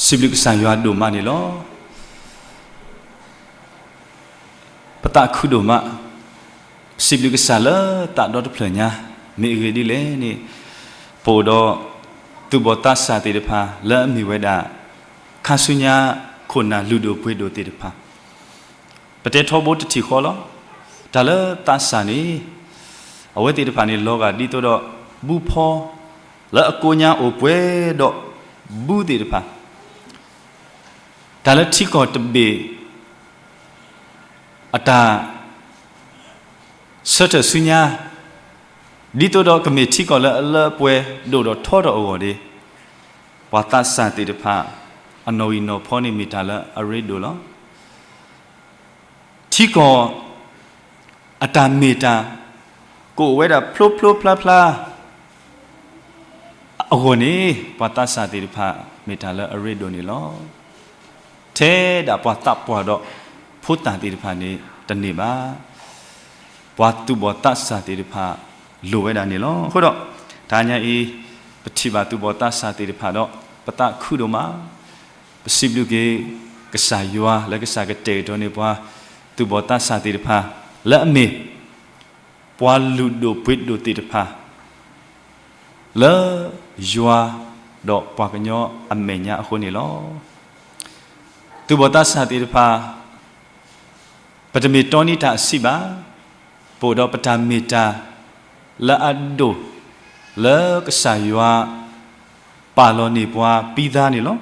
စံးဘျုးကစၢ်ယွၤဒိၣ်မးန့ၣ်လီၤ. ပသးခုဒိၣ်မး, စံးဘျုးကစၢ်လၢသးဒီတဖျၢၣ်ညါ, မ့ၢ်အဂ့ၢ်ဒ်လဲၣ်န့ၣ်, ပအိၣ်ဒီးသူၣ်ဘီၣ်သးစၢ်သ့ၣ်တဖၣ် လၢအမ့ၢ်ဝဲဒၣ် ခါဆူညါခိၣ်နၢ်လုၢ်ဒိၣ်ပှ့ၤဒိၣ်သ့ၣ်တဖၣ်, ပတဲထီဘိတထံၣ်ဃီလီၤ. တၢ်လၢသးစၢ်န့ၣ် အဝဲသ့ၣ်တဖၣ်န့ၣ် လီၤဂာ်ဒ်သိးဒီး ဘုဖီ လၢအကိးညါအိၣ်ပှဲၤဒီးဘုသ့ၣ်တဖၣ်, တၢ်လၢထံကီၢ်တဘ့ၣ် အတၢ်ဆၢထၢၣ်ဆူညါ ဒ်သိးဒီးကမ့ၢ်ထံကီၢ်လၢအလၢအပှဲၤဒိၣ်ဒီးထီထီၣ်အဂီၢ်ဒီး, ပှၤသးစၢ်သ့ၣ်တဖၣ် အနီၣ်ဂံၢ်နီၣ်ဖီန့ၣ်မ့ၢ်တၢ်လၢအရ့ဒိၣ်လီၤ. ထံကီၢ်အတၢ်မ့ၢ်တၢ် ကအိၣ်ဝဲဒၣ်ဖျိဖျိဖျါဖျါ အဂီၢ်န့ၣ် ပှၤသးစၢ်သ့ၣ်တဖၣ် မ့ၢ်တၢ်လၢအရ့ဒိၣ်န့ၣ်လီၤ. ထဲဒၣ်ပှၤသးပှၢ်ဒီးဖိသၣ်သ့ၣ်တဖၣ်န့ၣ်တန့ၢ်ဘၣ်. ပှၤသူၣ်ဘီၣ်သးစၢ်သ့ၣ်တဖၣ် လိၣ်ဝဲဒၣ်န့ၣ်လီၤ. အဃိဒီး တဟါညါအံၤ ပထံၣ်ဘၣ်သူၣ်ဘီၣ်သးစၢ်သ့ၣ်တဖၣ်ဒီး ပသးခုဒိၣ်မး, ပစံးဘျုးက့ၤ ကစၢ်ယွၤလၢကစၢ်ကတဲာ်ကတီၤန့ၢ်ပှၤ သူၣ်ဘီၣ်သးစၢ်သ့ၣ်တဖၣ် လၢအမ့ၢ် ပှၤလုၢ်ဒိၣ်ပှ့ၤဒိၣ်သ့ၣ်တဖၣ် လၢယွၤ ဒီးပှၤကညီအမဲာ်ညါအဃိန့ၣ်လီၤ. သူၣ်ဘီၣ်သးစၢ်သ့ၣ်တဖၣ် ပတမ့ၢ်တီနံၤတၢ်အဆံးဘၣ်, ပအိၣ်ဒီးပတၢ်မ့ၢ်တၢ် လၢအဒိၣ် လၢကစၢ်ယွၤ ပာ်လီၤန့ၢ်ပှၤပံသါန့ၣ်လီၤ.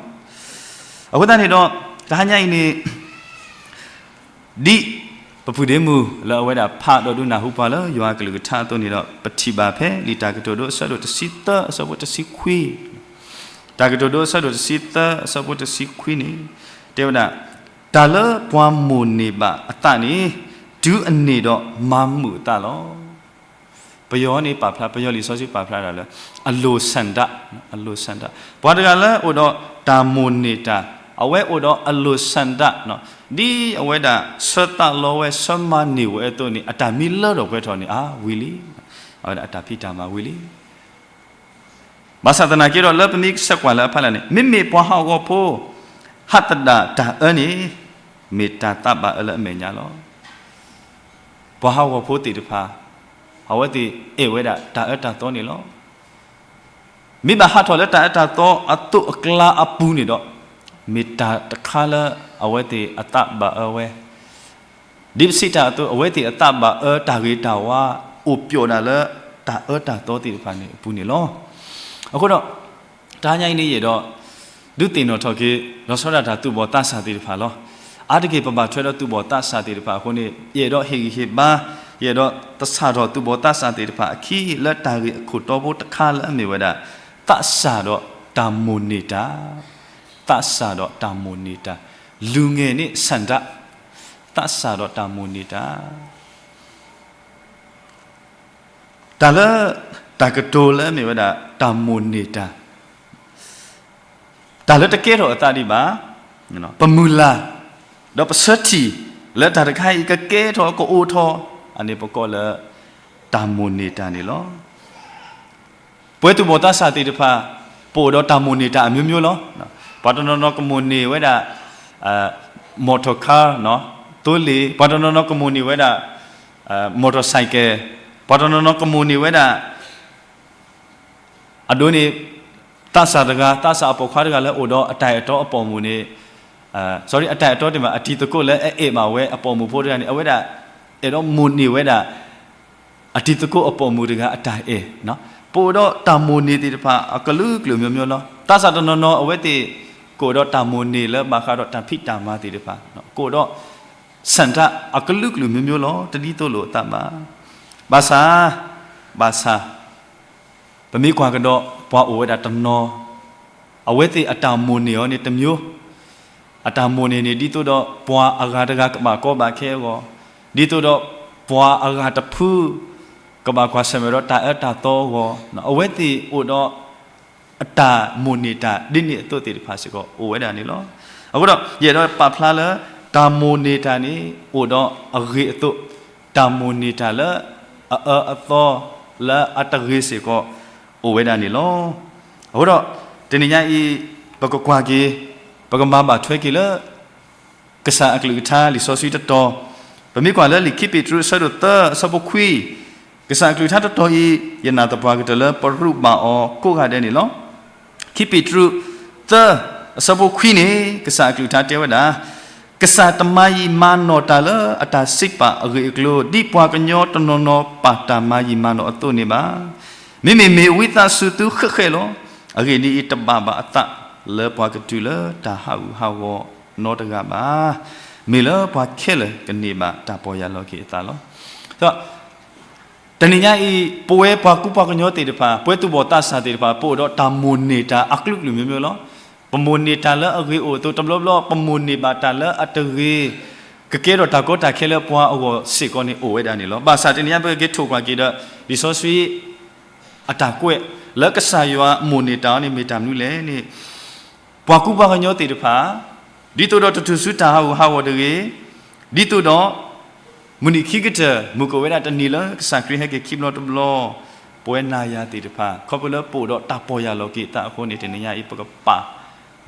အဃိသတးန့ၣ်ဒီး တဟါညါအံၤန့ၣ် ဒ်ပပုၢ်ဒ့မုၣ်လၢအဝဲဒၣ်ဖးဒီးဒုးနၢ်ဟူပှၤလၢယွၤအကလုၢ်ကထါအသိးန့ၣ်ဒီး ပထံၣ်ဘၣ်ဖဲလံာ်တၢ်ကတိၤဒိအဆၢဒိၣ်တဆံသၢအဆၢဖိတဆံခွံ, တၢ်ကတိၤဒိအဆၢဒိၣ်တဆံသၢအဆၢဖိတဆံခွံန့ၣ် တဲဝဲဒၣ်, တၢ်လၢပှၤမိၣ်န့ၢ်ဘၣ်အသးန့ၣ် တုၤအန့ၢ်ဒီးမၤမုာ်အသးလီၤ. ပယီၤန့ၣ်ပာ်ဖျါ ပယီၤလံာ်စီဆှံပာ်ဖျါဒၣ်လၢ အလိုဆန္ဒ, အလိုဆန္ဒ, ပှၤတဂၤလၢအိၣ်ဒီးတၢ်မိၣ်န့ၢ်တၢ်, အဝဲအိၣ်ဒီးအလိုဆန္ဒ, ဒ်အဝဲဒၣ်ဆၢသးလီဝဲဆၢမၤန့ၢ်ဝဲအသိးန့ၣ် အတၢ်မ့ၢ်လၢထီၣ်ပှဲၤထီၣ်န့ၣ် အါဝံၤလံ, အဝဲဒၣ်အတၢ်ဖံးတၢ်မၤဝံၤလံ. ဘၣ်ဆၣ်သနာ်က့ဒီး လၢပမ့ၢ်ဆဲးကွၢ်လၢအဖီလာ်န့ၣ် မ့မ့ၢ်ပှၤဟးဂီၤဖိ ဟးသဒၣ်တၢ်အၢန့ၣ် မ့ၢ်တၢ်သးဘၣ်အၢလၢအမဲာ်ညါလီၤ. ပှၤဟးဂီၤဖိသ့ၣ်တဖၣ် အဝဲသ့ၣ်အဲၣ်ဝဲဒၣ်တၢ်အၢတၢ်သီန့ၣ်လီၤ. မ့ၢ်ဘၣ်ဟးထီၣ်လၢတၢ်အၢတၢ်သီအသိးအကျါအပူၤန့ၣ်ဒီး မ့ၢ်တၢ်တခါလၢအဝဲသ့ၣ်အသးဘၣ်အၢဝဲ, ဒ်ပစံးတၢ်အသိး အဝဲသ့ၣ်အသးဘၣ်အၢတၢ်ဂ့ၤတၢ်ဝါ အိၣ်ပျီၣ်ဒၣ်လၢတၢ်အၢတၢ်သီသ့ၣ်တဖၣ်န့ၣ်အပူၤန့ၣ်လီၤ. အဃိဒီး တဟါညါအံၤန့ၣ်ယအဲၣ်ဒိး ဒုးသ့ၣ်နီၣ်ထီၣ်က့ၤ လီၤဆီဒၣ်တၢ်သူၣ်ဘီၣ်သးစၢ်သ့ၣ်တဖၣ်လီၤ. အါတက့ၢ်ပဘၣ်ထွဲဒီးသူၣ်ဘီၣ်သးစၢ်သ့ၣ်တဖၣ်အဃိန့ၣ် ယအဲၣ်ဒိးဟ့ၣ်ဂံၢ်ဟ့ၣ်ဘါ, ယအဲၣ်ဒိးသဆၣ်ထီၣ်သူၣ်ဘီၣ်သးစၢ်သ့ၣ်တဖၣ်အခံ လၢတၢ်ဂ့ၢ်အခိၣ်တီဖိတခါလၢအမ့ၢ်ဝဲဒၣ် သးစၢ်ဒီးတၢ်မိၣ်န့ၢ်တၢ်, သးစၢ်ဒီးတၢ်မိၣ်န့ၢ်တၢ်, လူငယ်နဲ့ဆန္ဒ, သးစၢ်ဒီးတၢ်မိၣ်န့ၢ်တၢ် တၢ်လၢ တၢ်ကတိၤလၢအမ့ၢ်ဝဲဒၣ် တၢ်မိၣ်န့ၢ်တၢ်, တၢ်လၢတကဲထီၣ်အသးဒံးဘၣ်, ပမုၢ်လၢ် ဒီးပဆၢထံၣ် လၢတၢ်တခါအံၤကကဲထီၣ်ကအိၣ်ထီၣ်, အန့ၣ်ပကိးလၢ တၢ်မိၣ်န့ၢ်တၢ်န့ၣ်လီၤ. ပဝဲသူၣ်ဘီၣ်သးစၢ်သ့ၣ်တဖၣ် ပအိၣ်ဒီးတၢ်မိၣ်န့ၢ်တၢ်အမျိုးမျိုးလီၤ. ပှၤတနီၤနီၤကမိၣ်န့ၢ်ဝဲဒၣ် မော်တော်ကား, သိလ့ၣ်, ပှၤတနီၤနီၤကမိၣ်န့ၢ်ဝဲဒၣ် မော်တော်ဆိုင်ကယ်, ပှၤတနီၤနီၤကမိၣ်န့ၢ်ဝဲဒၣ် အဒိန့ၣ် သးစၢ်တဂၤ သးစၢ်အပိာ်ခွါတဂၤလၢအိၣ်ဒီးအတၢ်အဲၣ်တီအပိာ်မုၣ်န့ၣ်, sorry အတၢ်အဲၣ်တီတ့ၢ်မး အတံၤသကိးလၢအအဲၣ်ဘၣ်ဝဲအပိာ်မုၣ်ဖိတဂၤန့ၣ် အဝဲဒၣ် အဲၣ်ဒိးမိၣ်န့ၢ်ဝဲဒၣ် အတံၤသကိးအပိာ်မုၣ်တဂၤအတၢ်အဲၣ်, ပအိၣ်ဒီးတၢ်မိၣ်န့ၢ်သ့ၣ်တဖၣ် အကလုာ်ကလုာ်မျိုးမျိုးလီၤ. သးစၢ်တနီၤနီၤအဝဲသ့ၣ် ကအိၣ်ဒီးတၢ်မိၣ်န့ၢ်လၢဘၣ်ဃးဒီးတၢ်ဖံးတၢ်မၤသ့ၣ်တဖၣ်, ကအိၣ်ဒီး ဆန္ဒ အကလုာ်ကလုာ်မျိုးမျိုးလီၤ. တဒ်သိးလိာ်အသးဘၣ်. ဘၣ်ဆၣ်, ဘၣ်ဆၣ် ပမ့ၢ်ကွၢ်ကဒီး ပှၤအိၣ်ဝဲဒၣ်တနီၤ အဝဲသ့ၣ်အတၢ်မိၣ်န့ၢ်အီၤန့ၣ်တမျိုး, အတၢ်မိၣ်န့ၢ်န့ၣ် ဒ်သိးဒီးပှၤအဂၤတဂၤကဘၣ်ကီဘၣ်ခဲအဂီၢ်, ဒ်သိးဒီးပှၤအဂၤတဖု ကဘၣ်ကွၢ်ဆၢၣ်မဲာ်ဒီးတၢ်အၢတၢ်သီအဂီၢ်, အဝဲသ့ၣ်အိၣ်ဒီး အတၢ်မိၣ်န့ၢ်တၢ်ဒ်န့ၣ်အသိးသ့ၣ်တဖၣ်စ့ၢ်ကီးအိၣ်ဝဲဒၣ်န့ၣ်လီၤ. အဃိဒီး ယအဲၣ်ဒိးပာ်ဖျါလၢ တၢ်မိၣ်န့ၢ်တၢ်န့ၣ် အိၣ်ဒီးအဂ့ၤအသိး, တၢ်မိၣ်န့ၢ်တၢ်လၢအအၢအသီ လၢအတဂ့ၤစ့ၢ်ကီး အိၣ်ဝဲဒၣ်န့ၣ်လီၤ. အဃိဒီး တနံၤညါအံၤ ပကကွၢ်က့ၤ ပကမၤဘၣ်ထွဲက့ၤလၢ ကစၢ်အကလုၢ်ကထါလံာ်စီဆှံတတီၤ, ပမ့ၢ်ကွၢ်လၢလံာ်ခံပ့းတရူးအဆၢဒိၣ်သၢအဆၢဖိခွံ, ကစၢ်အကလုၢ်ကထါတတီၤအံၤ, ယနာ်သပှၢ်ကတၢၢ်လၢပရူးဘၣ်အီၤကိးဂၤဒဲးန့ၣ်လီၤ. ခံပ့းတရူး သၢ, အဆၢဖိခွံန့ၣ် ကစၢ်အကလုၢ်ကထါတဲဝဲဒၣ်, ကစၢ်တမၤယံာ်မၤနီၢ်တၢ်လၢအတၢ်စံးပာ်အဂ့ၢ်အကျိၤ ဒ်ပှၤကညီတနီၤနီၤပာ်တၢ်မၤယံာ်မၤနီၢ်အသိးန့ၣ်ဘၣ်. မ့မ့ၢ်မ့ၢ်ဝံသးစူၤသုဃဲးဃဲးလီၤ. အဂ့ၢ်ဒ်အံၤ, တဘၣ်ဘၣ်အသးလၢပှၤကတုၤလၢတၢ်ဟးဂူာ်ဟးဂီၤနီတဂၤဘၣ်. မ့ၢ်လၢပှၤခဲလၢာ်ကန့ၢ်ဘၣ်တၢ်ပီၢ်ယၢ်လီၤက့ၤအသးလီၤ. တနံၤညါအံၤ ပဝဲပှၤကူပှၤကညီသ့ၣ်တဖၣ်, ပဝဲသူၣ်ဘီၣ်သးစၢ်သ့ၣ်တဖၣ်, ပအိၣ်ဒီးတၢ်မိၣ်န့ၢ်တၢ်အကလုာ်ကလုာ်မျိုးမျိုးလီၤ. ပမိၣ်န့ၢ်တၢ်လၢအဂ့ၤအိၣ်အသိးတဘျီဘျီ, ပမိၣ်န့ၢ်ဘၣ်တၢ်လၢအတဂ့ၤ, ကကဲထီၣ်တၢ်ကီတၢ်ခဲလၢပှၤအဂီၢ်စ့ၢ်ကီးန့ၣ်အိၣ်ဝဲဒၣ်န့ၣ်လီၤ. ဘၣ်ဆၣ်တနံၤညါပကက့ၤထိၣ်ကွၢ်က့ၤဒီး လံာ်စီဆှံ အတၢ်ကွဲးလၢကစၢ်ယွၤမိၣ်န့ၢ်တၢ်အီၤန့ၣ်မ့ၢ်တၢ်မနုၤလဲၣ်န့ၣ်, ပှၤကူပှၤကညီသ့ၣ်တဖၣ်, ဒ်သိးဒီးတတုၤဆူတၢ်ဟးဂူာ်ဟးဂီၤတဂ့ၤ, ဒ်သိးဒီး မုၢ်နံၤခံကတၢၢ် မုၢ်ကအိၣ်ဝဲဒၣ်တနံၤလၢကစၢ်ခရံာ်ဟဲက့ၤခံဘျီတဘျီ, ပဝဲနၤယၤသ့ၣ်တဖၣ် ခီဖျိလၢပအိၣ်ဒီးတၢ်ပီၢ်ယၢ်လီၤက့ၤသးအဃိန့ၣ် တနံၤညါအံၤ ပကပာ်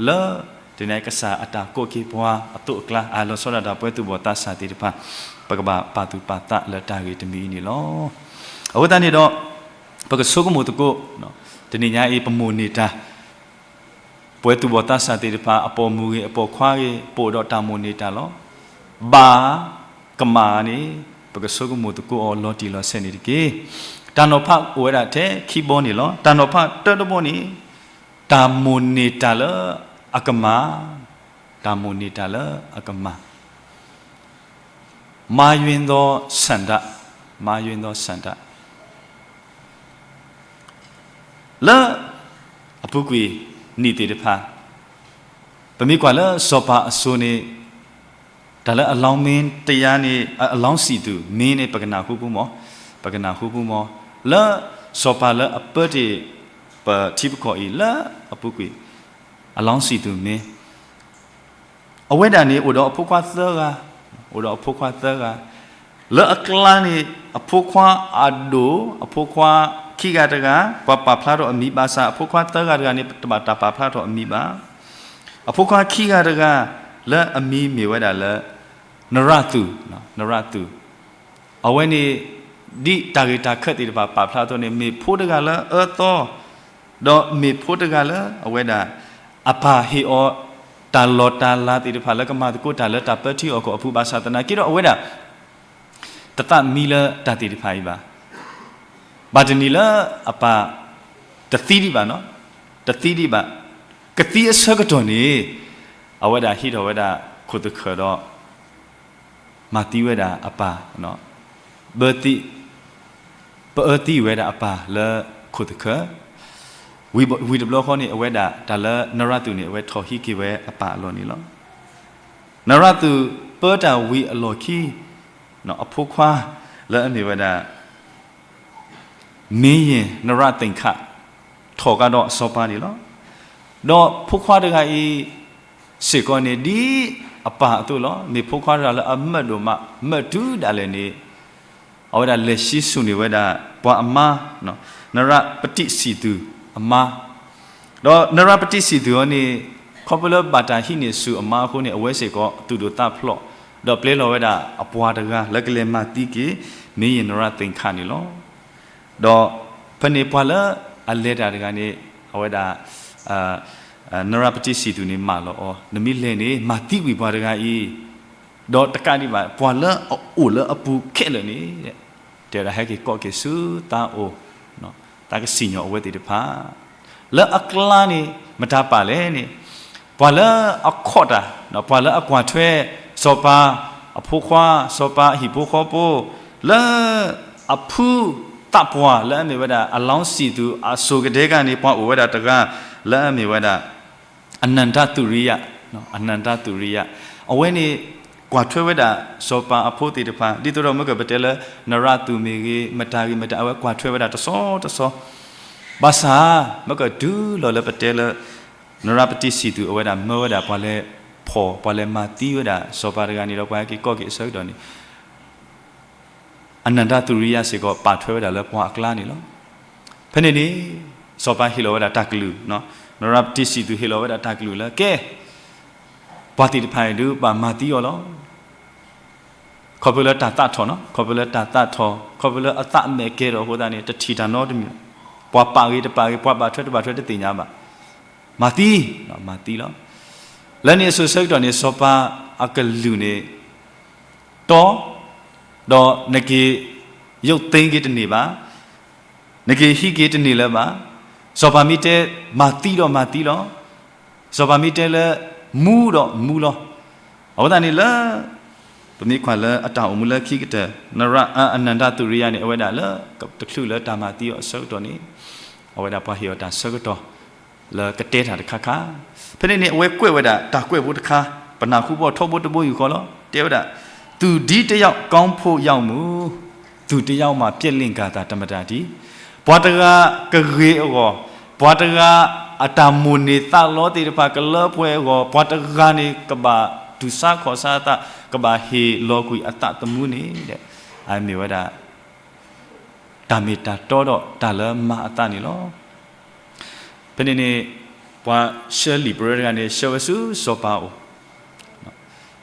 လၢ တနံၤညါအံၤ ကစၢ်အတၢ်ကိးက့ၤပှၤအသိးအကျါ အလီၤဆီဒၣ်တၢ်ပဝဲသူၣ်ဘီၣ်သးစၢ်သ့ၣ်တဖၣ် ပကဘၣ်ပာ်သူၣ်ပာ်သးလၢတၢ်ဂ့ၢ်တမံၤအံၤန့ၣ်လီၤ. အဃိသတးန့ၣ်ဒီး ပကဆိကမိၣ်သကိး, တနံၤညါအံၤ ပမိၣ်န့ၢ်တၢ် ပဝဲသူၣ်ဘီၣ်သးစၢ်သ့ၣ်တဖၣ် အပိာ်မုၣ်ဂ့ၤ အပိာ်ခွါဂ့ၤ ပအိၣ်ဒီးတၢ်မိၣ်န့ၢ်တၢ်လီၤ. ဘၣ်, ကမၣ်န့ၣ် ပကဆိကမိၣ်သကိးအီၤလီၤတံၢ်လီၤဆဲးန့ၣ်တက့ၢ်. တၢ်နီၤဖးအိၣ်ဝဲဒၣ်ထဲခံဘီန့ၣ်လီၤ. တၢ်နီၤဖးတၢတဘီန့ၣ် တၢ်မိၣ်န့ၢ်တၢ်လၢအကမၣ်, တၢ်မိၣ်န့ၢ်တၢ်လၢအကမၣ် မၤယွၤသောဆန္ဒ, မၤယွၤသောဆန္ဒ လၢအပူၤကွံာ်နံၣ်သ့ၣ်တဖၣ်, ပမ့ၢ်ကွၢ်လၢစီၤပၤအစိၤန့ၣ်, တၢ်လၢအလောင်းမင်းတရားန့ၣ်, အလောင်းစံၣ်သူၣ်မင်းန့ၣ် ပကနၢ်ဟူပူမီၢ်, ပကနၢ်ဟူပူမီၢ်, လၢစီၤပၤလၢအပၢတ့ၢ်ပထံပကီၢ်အံၤလၢအပူၤကွံာ်, အလောင်းစံၣ်သူၣ်မင်း အဝဲဒၣ်န့ၣ် အိၣ်ဒီးအဖိခွါသၢဂၤ, အိၣ်ဒီးအဖိခွါသၢဂၤ, လၢအကျါန့ၣ် အဖိခွါအဒိၣ်, အဖိခွါခံဂၤတဂၤ ပှၤပာ်ဖျါထီၣ်အမံၤဘၣ်ဆၣ် အဖိခွါသၢဂၤတဂၤန့ၣ် တဘၣ်တၢ်ပာ်ဖျါထီၣ်အမံၤဘၣ်. အဖိခွါခံဂၤတဂၤ လၢအမံၤမ့ၢ်ဝဲဒၣ်လၢ နရၣ်သူၣ်, နရၣ်သူၣ် အဝဲန့ၣ် ဒ်တၢ်ဂ့ၢ်တၢ်ခၢၣ်သ့ၣ်တဖၣ်ပာ်ဖျါအသိးန့ၣ် မ့ၢ်ဖိတဂၤလၢအအၢသီ, ဒီးမ့ၢ်ဖိတဂၤလၢအဝဲဒၣ် အပၢ်ဟ့ၣ်အီၤ တၢ်လီၢ်တၢ်လၤသ့ၣ်တဖၣ်လၢကမၤသကိးတၢ်လၢတၢ်ပၢထံအီၣ်ကီၢ်အပူၤဘၣ်ဆၣ်သနာ်က့ဒီးအဝဲဒၣ် တသးမံလၢတၢ်သ့ၣ်တဖၣ်အံၤဘၣ်. ဘၣ်တနံၤလၢအပၢ် တသံဒံးဘၣ်နီၤ, တသံဒံးဘၣ်, ကသံအဆၢကတီၢ်န့ၣ် အဝဲဒၣ်ဟံးထီၣ်ဝဲဒၣ်ခိၣ်သခၢၣ်ဒီး မၤသံဝဲဒၣ်အပၢ်, ပ, ပအၢသံဝဲဒၣ်အပၢ်လၢခိၣ်သခၢၣ်, ဝံၤတဘျီဃီန့ၣ် အဝဲဒၣ်တၢ်လၢနရၣ်သူၣ်န့ၣ် အဝဲထီၣ်ဟံးက့ၤဝဲအပၢ်အလီၢ်န့ၣ်လီၤ. နရၣ်သူၣ်ပၢတၢ်ဝံၤအလီၢ်ခံ အဖိခွါလၢအမ့ၢ်ဝဲဒၣ် မင်းရင်နရသင်္ခ ထီၣ်ကဒီးအစီၤပၤန့ၣ်လီၤ. ဒီးဖိခွါတဂၤအံၤစ့ၢ်ကီးန့ၣ် ဒ်အပၢ်အသိးလီၤ. မ့ၢ်ဖိခွါတဂၤလၢအမၢဒိၣ်မး မၢတုၤဒၣ်လဲာ်န့ၣ် အဝဲဒၣ်လဲၤဆံဆူၣ်န့ၢ်ဝဲဒၣ် ပှၤအမါ နရပတံစံၣ်သူၣ်အမါ ဒီးနရပတံစံၣ်သူၣ်အီၤန့ၣ် ခီဖျိလၢဘၣ်တၢ်ဟံးန့ၢ်ဆူၣ်အမါအဃိန့ၣ် အဝဲစ့ၢ်ကီးသူၣ်ဒိၣ်သးဖျိး ဒီးပျဲလီၤဝဲဒၣ်အပှၤတဂၤလၢကလဲၤမၤသံက့ၤ မင်းရင်နရသင်္ခန့ၣ်လီၤ. ဒီးဖဲန့ၣ်ပှၤလၢအလဲၤတၢ်တဂၤန့ၣ် အဝဲဒၣ် နရပတံစံၣ်သူၣ်န့ၣ်မၢလီၤအီၤ နမ့ၢ်လဲၤန့ၣ် မၤသံကွံာ်ပှၤတဂၤအံၤ ဒီးတကးဒံးဘၣ် ပှၤလၢအအိၣ်လၢအပူၤခဲလၢာ်န့ၣ် တဲဝဲဒၣ်ဟဲက့ၤကိးက့ၤဆူသးအိၣ် သးကစံၣ်ညီၣ်အဝဲသ့ၣ်တဖၣ် လၢအကျါန့ၣ် မတၤပာ်လဲၣ်န့ၣ် ပှၤလၢအခီၣ်တၢ် ပှၤလၢအကွၢ်ထွဲ စီၤပၤအဖိခွါ စီၤပၤအဟံၣ်ဖိဃီဖိ လၢအဖုသးပှၢ်လၢအမ့ၢ်ဝဲဒၣ် အလောင်းစံၣ်သူၣ်အစိၤကဒဲကန့ၣ် ပှၤအိၣ်ဝဲဒၣ်တဂၤ လၢအမ့ၢ်ဝဲဒၣ် အနန္တသုရိယ, အနန္တသုရိယ, အဝဲန့ၣ် ကွၢ်ထွဲဝဲဒၣ် စီၤပၤအဖိသ့ၣ်တဖၣ် ဒ်သိးဒီးမ့ၢ်ကပတဲလၢ နရၢ်သူၣ်မ့ၢ်ဂ့ၤ မတၤဂ့ၤမတၤ အဝဲကွၢ်ထွဲဝဲဒၣ်တဆီတဆီ, ဘၣ်ဆၣ် မ့ၢ်ကတုၤလီၤလၢပတဲလၢ နရၢ်ပတံစံၣ်သူၣ် အဝဲဒၣ်မၢဝဲဒၣ်ပှၤလဲၤဖီၣ် ပှၤလဲၤမၤသံဝဲဒၣ် စီၤပၤတဂၤန့ၣ်ဒီး ပှၤဟဲက့ၤကိးက့ၤအဆၢကတီၢ်န့ၣ် အနန္တသုရိယစ့ၢ်ကီး ပာ်ထွဲဝဲဒၣ်လၢပှၤအကျါန့ၣ်လီၤ. ဖဲန့ၣ်န့ၣ် စီၤပၤဟ့ၣ်လီၤဝဲဒၣ်တၢ်ကလုၢ်, နရၢ်ပတံစံၣ်သူၣ်ဟ့ၣ်လီၤဝဲဒၣ်တၢ်ကလုၢ်လၢ ကဲ, ပှၤသ့ၣ်တဖၣ်အံၤဒုး ဘၣ်မၤသံအီၤလီၤ. ခီဖျိလၢတၢ်သးထီၣ်နီၤ, ခီဖျိလၢတၢ်သးထီၣ်, ခီဖျိလၢအသးမဲာ်ကဲထီၣ်အဃိသတးန့ၣ် တထံၣ်တၢ်နီတမံၤ, ပှၤပာ်ဂ့ၤတပာ်ဂ့ၤ, ပှၤဘၣ်ထွဲတဘၣ်ထွဲတသ့ၣ်ညါဘၣ်, မၤသံ, မၤသံလီၤ. လၢန့ၣ်အစိၤဆၢကတီၢ်န့ၣ် စီၤပၤအကလုၢ်န့ၣ် တီ, ဒီးနက့ၤ ရုပ်သိမ်းက့ၤတန့ၢ်ဘၣ်, နက့ၤဟံးက့ၤတန့ၢ်လၢၤဘၣ်. စီၤပၤမ့ၢ်တဲ မၤသံဒီးမၤသံလီၤ. စီၤပၤမ့ၢ်တဲလၢ မူဒီးမူလီၤ. အဃိသတးန့ၣ်လၢ ပမ့ၢ်ကွၢ်လၢအတၢ်အိၣ်မူလၢခံကတၢၢ် နရ အနန္ဒသုရိယန့ၣ် အဝဲဒၣ်လၢ တချုးလၢတၢ်မၤသံအီၤအဆၢကတီၢ်န့ၣ် အဝဲဒၣ်ပှၤဟ့ၣ်အီၤတၢ်ဆၢကတီၢ် လၢကတဲတၢ်တခါခါ, ဖဲန့ၣ်န့ၣ် အဝဲကွဲးဝဲဒၣ်တၢ်ကွဲးဖိတခါ, ပနၢ်ဟူဘီထီဘိတဘိယူၢ်ဃီလီၤ. တဲဝဲဒၣ်, သူဒ်တယောက်ကောင်းဖို့ရောက်မူ, သူတယောက်မှာပျက်လင့်ကာသတမတ္တတည်း, ပှၤတဂၤကဂ့ၤအဂီၢ်, ပှၤတဂၤအတၢ်မိၣ်န့ၢ်သးလီသ့ၣ်တဖၣ်ကလၢပှဲၤအဂီၢ်, ပှၤတဂၤန့ၣ်ကဘၣ်တူၢ်ဆါခီၣ်ဆါအသး, ကဘၣ်ဟ့ၣ်လီၤကွံာ်အသးသမူန့ၣ်, အမ့ၢ်ဝဲဒၣ် တၢ်မ့ၢ်တၢ်တီဒီးတၢ်လၢမၤအသးန့ၣ်လီၤ. ဖဲန့ၣ်န့ၣ် ပှၤဆှၢလံာ်ပရၢတဂၤန့ၣ် ဆှၢဝဲဆူစီၤပၤအအိၣ်,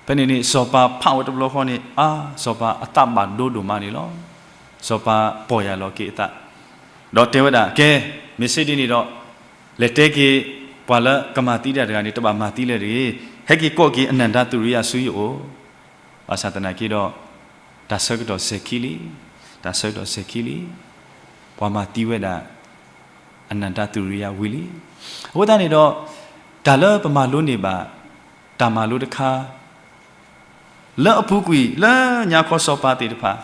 ဖဲန့ၣ်န့ၣ် စီၤပၤဖးဝဲတဘျီဃီန့ၣ် အါ, စီၤပၤအသးဘၣ်ဒိဒိၣ်မးန့ၣ်လီၤ. စီၤပၤပီၢ်ယၢ်လီၤက့ၤအသး, ဒီးတဲဝဲဒၣ်, ကဲ, မ့ၢ်စ့ဒ်န့ၣ်ဒီး လဲၤတဲက့ၤ ပှၤလၢကမၤသံတၢ်တဂၤန့ၣ် တဘၣ်မၤသံလၢၤတဂ့ၤ, ဟဲက့ၤကိးက့ၤအနန္ဒသုရိယဆူယအိၣ်, ဘၣ်ဆၣ်သနာ်က့ဒီး တၢ်ဆၢကတီၢ်စဲၤခံလံ, တၢ်ဆၢကတီၢ်စဲၤခံလံ, ပှၤမၤသံဝဲဒၣ် အနန္ဒသုရိယဝံၤလံ. အဃိသတးန့ၣ်ဒီး တၢ်လၢပမၤလိန့ၢ်ဘၣ် တၢ်မၤလိတခါ လၢအပူၤကွံာ် လၢညါခီစီၤပၤသ့ၣ်တဖၣ်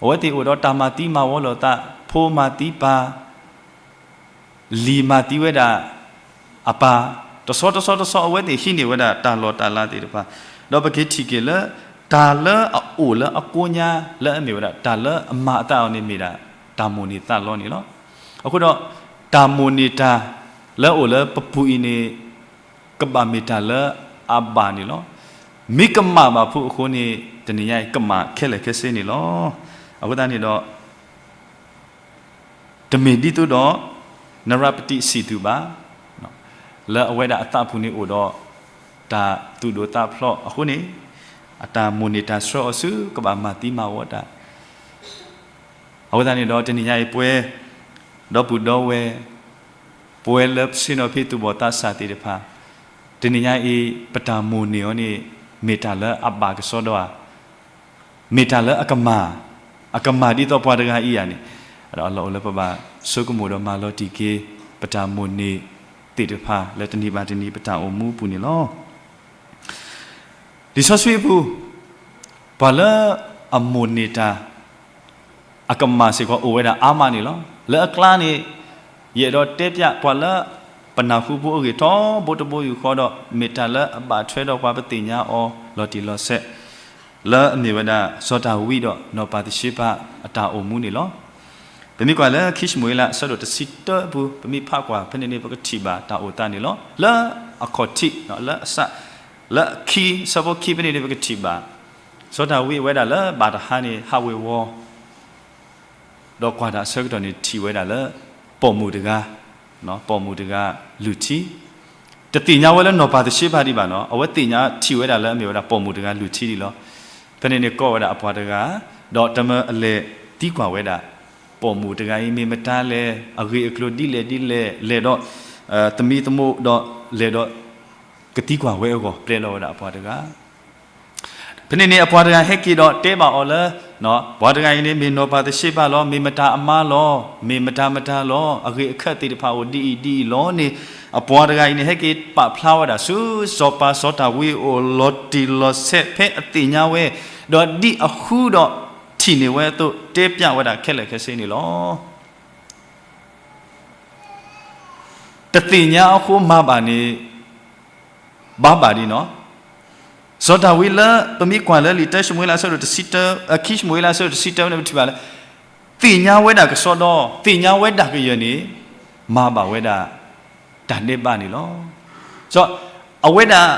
အဝဲသ့ၣ်အိၣ်ဒီးတၢ်မၤသံမၤဝီလိာ်သး, ဖိမၤသံပၢ် လံၤမၤသံဝဲဒၣ်အပၢ်, တဆီတဆီတဆီ အဝဲသ့ၣ်ဟံးန့ၢ်ဝဲဒၣ်တၢ်လီၢ်တၢ်လၤသ့ၣ်တဖၣ်, ဒီးပက့ၤထံၣ်က့ၤလၢ တၢ်လၢအအိၣ်လၢအကိညါ လၢအမ့ၢ်ဝဲဒၣ် တၢ်လၢအမၤအသးအီၤန့ၣ်မ့ၢ်ဒၣ် တၢ်မိၣ်န့ၢ်သးလီန့ၣ်လီၤ. အဃိဒီး တၢ်မိၣ်န့ၢ်တၢ်လၢအအိၣ်လၢပပူၤအံၤန့ၣ် ကဘၣ်မ့ၢ်တၢ်လၢအဘၣ်န့ၣ်လီၤ. မ့ၢ်ကမၣ်ဘၣ်ဖိအဃိန့ၣ် တနံၤညါအံၤ ကမၣ်ခဲလၢာ်ခဲဆ့န့ၣ်လီၤ. အဃိသတးန့ၣ်ဒီး တမ့ၢ်ဒ်သိးဒီး နရပတံးစံးသုးဘၣ်, လၢအဝဲဒၣ်အသးပူၤန့ၣ်အိၣ်ဒီး တၢ်သူၣ်ဒိၣ်သးဖျိးအဃိန့ၣ် အတၢ်မိၣ်န့ၢ်တၢ်ဆှၢအီၤဆူ ကဘၣ်မၤသံမၤဝီတၢ်. အဃိသတးန့ၣ်ဒီး တနံၤညါအံၤပှဲၤ ဒီပုၢ်ဒီဝဲၢ် ပဝဲလၢပဆ့ၣ်နီၤဖံးသူၣ်ဘီၣ်သးစၢ်သ့ၣ်တဖၣ်, တနံၤညါအံၤ ပတၢ်မိၣ်န့ၢ်အီၤန့ၣ် မ့ၢ်တၢ်လၢအဘၣ်ကစီဒီဧါ, မ့ၢ်တၢ်လၢအကမၣ်, အကမၣ်ဒ်သိးပှၤတဂၤအံၤဧါန့ၣ်, ဒီးအလီၢ်အိၣ်လၢပဘၣ်ဆိကမိၣ်ဒီးမၤလီၤတံၢ်က့ၤ ပတၢ်မိၣ်န့ၢ်သ့ၣ်တဖၣ်လၢတနံၤဘၣ်တနံၤပတၢ်အိၣ်မူအပူၤန့ၣ်လီၤ. လံာ်စီဆှံအပူၤ, ပှၤလၢအမိၣ်န့ၢ်တၢ် အကမၣ်စ့ၢ်ကီးအိၣ်ဝဲဒၣ်အါမးန့ၣ်လီၤ. လၢအကျါန့ၣ် ယအဲၣ်ဒိးတဲပၠးပှၤလၢ ပနၢ်ဟူဖိအဂ့ၢ်ထီဘိတဘိယူၢ်ဃီဒီး မ့ၢ်တၢ်လၢအဘၣ်ထွဲဒီးပှၤပသ့ၣ်ညါအီၤလီၤတံၢ်လီၤဆဲး လၢအမ့ၢ်ဝဲဒၣ် စီၤတၤဝံးဒီးနီၢ်ပၤသရှ့ပၤအတၢ်အိၣ်မူန့ၣ်လီၤ. ပမ့ၢ်ကွၢ်လၢခံၡမူၤအ့လးအဆၢဒိၣ်တဆံတၢအပူၤ ပမ့ၢ်ဖးကွၢ်ဖဲန့ၣ်န့ၣ် ပကထံၣ်ဘၣ်တၢ်အိၣ်သးန့ၣ်လီၤ. လၢအခီၣ်ထံး လၢအစး လၢအခံ ဆၢဖိခံဖဲန့ၣ်န့ၣ် ပကထံၣ်ဘၣ် စီၤဒၤဝံးအဝဲဒၣ်လၢဘၣ်တဟါန့ၣ် ဟးဝ့ၤဝီၤ ဒီးကွၢ်တၢ်အဆၢကတီၢ်န့ၣ် ထံၣ်ဝဲဒၣ်လၢ ပိာ်မုၣ်တဂၤ, ပိာ်မုၣ်တဂၤလုၢ်ထံ, တသ့ၣ်ညါဝဲလၢနီၢ်ပၤသရှ့ပၤဒံးဘၣ်နီၤ, အဝဲသ့ၣ်ညါထံၣ်ဝဲဒၣ်လၢအမ့ၢ်ဝဲဒၣ်ပိာ်မုၣ်တဂၤလုၢ်ထံဒံးလီၤ. ဖဲန့ၣ်န့ၣ်ကိးဝဲဒၣ်အပှၤတဂၤ, ဒီးတမၢအလဲၤသံကွၢ်ဝဲဒၣ် ပိာ်မုၣ်တဂၤအံၤမ့ၢ်မတၤလဲၣ်, အဂ့ၢ်အကျိၤဒ်လဲၣ်ဒ်လဲၣ်, လဲၤဒီး သမံသမိးဒီးလဲၤဒီး ကသံကွၢ်ဝဲအဂီၢ် ပျဲလီၤဝဲဒၣ်အပှၤတဂၤ ဖဲန့ၣ်န့ၣ် အပှၤတဂၤဟဲက့ၤဒီးတဲဘၣ်အီၤလၢ ပှၤတဂၤအံၤန့ၣ် မ့ၢ်နီၢ်ပၤသရှ့ပၤလီၤ, မ့ၢ်မတၤအမါလီၤ, မ့ၢ်မတၤမတၤလီၤ, အဂ့ၢ်အခၢၣ်သ့ၣ်တဖၣ်အိၣ်ဒ်အံၤဒ်အံၤလီၤန့ၣ်, အပှၤတဂၤအံၤန့ၣ် ဟဲက့ၤပာ်ဖျါဝဲဒၣ်ဆူ စီၤပၤစီၤဒၤဝံးအအိၣ်လီၤတံၢ်လီၤဆဲး ဖဲအသ့ၣ်ညါဝဲ, ဒီးဒ်အဃုဒီးထံၣ်န့ၢ်ဝဲအသိး တဲပျးဝဲဒၣ်ခဲလၢာ်ခဲဆ့န့ၣ်လီၤ. တသ့ၣ်ညါအဃိမၤဘၣ်န့ၣ် ဘၣ်ဘၣ်ဒ်နီၤ. စီၤဒၤဝံးလၢ ပမ့ၢ်ကွၢ်လၢလံာ်တၢၡမူၤအ့လးအဆၢဒိၣ်တဆံတၢ, အခံၡမူၤအ့လးအဆၢဒိၣ်တဆံတၢန့ၣ် ပထံၣ်ဘၣ်လၢ သ့ၣ်ညါဝဲဒၣ်ကစီဒီ, သ့ၣ်ညါဝဲဒၣ်ကယၢၢ်န့ၣ် မၤဘၣ်ဝဲဒၣ် တၢ်ဒဲးဘးန့ၣ်လီၤ. စီၤ အဝဲဒၣ်